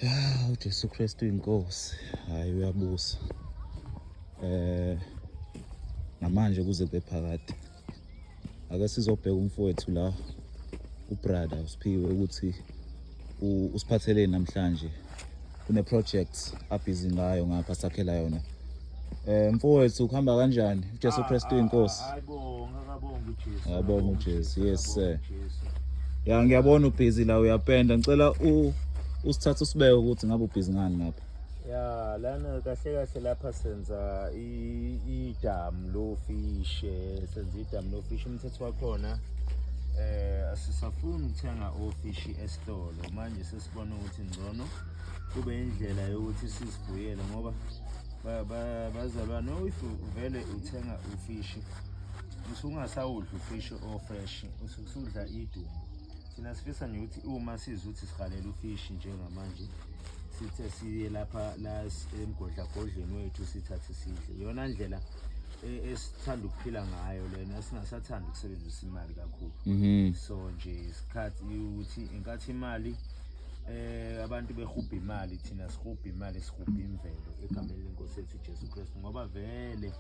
Ya, uJesu Kristu inkosi. Hayi uyabusa. Eh namanje kuze kube phakade. Ake sizobheka umfowethu la ubrother uSiphiwe ukuthi usiphatheleni namhlanje. Kune project abhizi ngayo ngapha sakhela yona. Eh mfowethu kuhamba kanjani? uJesu Kristu inkosi. Hayibo, ngakabonga uJesu. Ngiyabonga uJesu. Yes sir. Ya ngiyabona ubhizi la uyapenda. Ngicela u usithathe usibeke ukuthi ngabe ubhizi ngani ngapha. Ya lana kahle kahle lapha senza idamu lofish, senza idamu lofish umthetho wakhona asisafuni ukuthenga ofishi esitolo manje sesibona ukuthi ngcono kube indlela yokuthi sizibuyele ngoba bazalwane if vele uthenga ufishi usungasawudla ufishi ofresh usudla idumbu. Thina sifisa nje ukuthi uma sizwa ukuthi sihalela ufishi njengamanje sithe siye lapha la emgodlagodleni wethu sithathe sidle. Iyona ndlela esithanda ukuphila ngayo lena, singasathanda ukusebenzisa imali kakhulu. So nje isikhathi ukuthi inkathi imali abantu behubha imali, thina sihubha imali, sihubha imvelo egameni lenkosi yethu Jesu Kristu, ngoba vele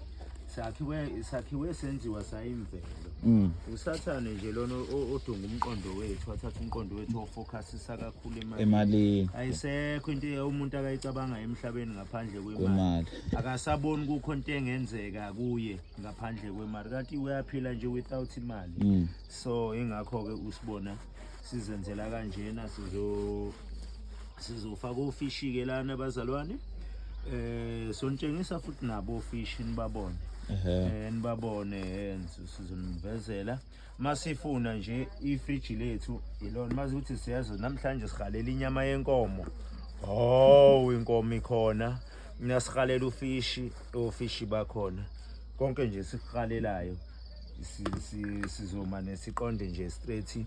sakhiwe senziwa sayimvelo. Usathane nje lona odunga umqondo wethu, wathatha umqondo wethu ofocusisa kakhulu emalini. Ayisekho into umuntu akayicabanga emhlabeni ngaphandle kwemali. Akasaboni kukho into engenzeka kuye ngaphandle kwemali, kanti uyaphila nje without imali. So ingakho ke usibona sizenzela kanjena, sizofaka ofishi ke lana abazalwane. Sonitshengisa futhi nabo ofishi nibabone. Nibabone sizonivezela. Masifuna nje ifriji lethu ilona mazi ukuthi siyazi namhlanje sihalela inyama yenkomo. Oh, inkomo ikhona. Nasihalela ufishi, ofishi bakhona. Konke nje sikuhalelayo sizomane siqonde nje straight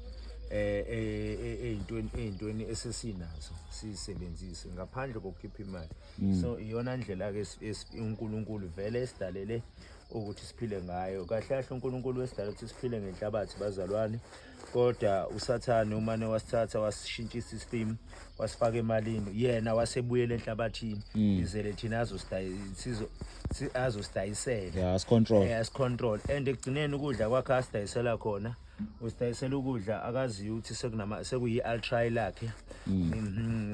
ey'ntweni esesinazo siyisebenzise ngaphandle kokukhipha imali. So iyona ndlela ke uNkulunkulu vele esidalele ukuthi siphile ngayo. Kahle kahle uNkulunkulu wesidala ukuthi siphile ngenhlabathi bazalwane, kodwa uSathane umane wasithatha wasishintshisa isystem wasifaka emalini, yena wasebuyela enhlabathini izele thina azosidayisela. Yeah, asicontrol. Asicontrol and ekugcineni ukudla kwakhe asidayisela khona, usidayisela ukudla akaziyo ukuthi sekunama sekuyi-altar lakhe,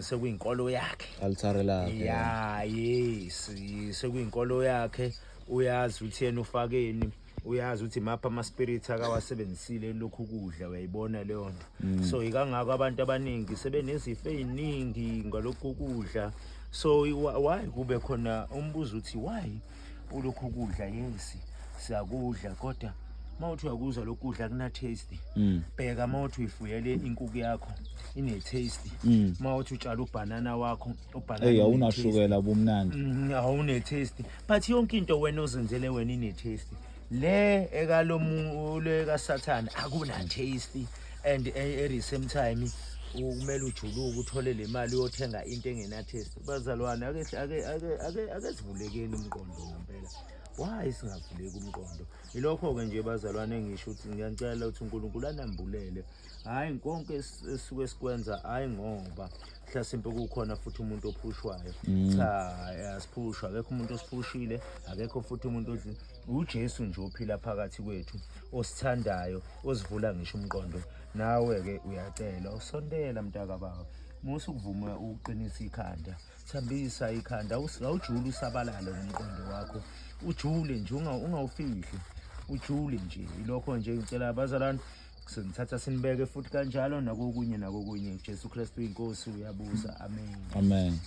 sekuyinkolo yakhe, altar lakhe. Ya, yes, sekuyinkolo yakhe. Uyazi ukuthi yena ufakeni, uyazi ukuthi mapha ama spirits akawasebenzisile lokhu kudla, uyayibona leyo nto. So ikangako abantu abaningi sebenezifo eziningi ngalokhu kudla. So why kube khona umbuzo uthi why ulokhu kudla? Yes, siyakudla, kodwa mawuthi uyakuzwa lokhu kudla kuna taste. Bheka mawuthi uyifuyele inkukhu yakho ine taste. Mawuthi utshala ubhanana wakho, ubhanana Hey, awunashukela bumnandi. Awune taste, but yonke into wena ozenzele wena ine taste. Le ekalomu le kaSathane akuna taste, and at the same time kumele ujuluke uthole le mali uyothenga into engena taste. Bazalwane, ake ake ake ake ake sivulekeni umqondo ngempela. Why singavuleki umqondo? Ilokho ke nje bazalwane engisho ukuthi ngiyacela ukuthi uNkulunkulu anambulele. Hayi, konke esuke sikwenza hayi ngoba mhlasimpe kukhona futhi umuntu ophushwayo. Cha, asiphushwa, akekho umuntu osiphushile, akekho futhi umuntu odli. uJesu nje ophila phakathi kwethu, osithandayo, osivula ngisho umqondo. Nawe ke uyacela usondela mntaka baba, musa ukuvuma ukuqinisa ikhanda, thambisa ikhanda, awujule usabalale ngomqondo wakho, ujule nje ungawufihli, ujule nje. Ilokho nje ngicela abazalwane, sinithatha sinibeke futhi kanjalo nakokunye nakokunye. Jesu Kristu inkosi uyabusa. Amen. Amen.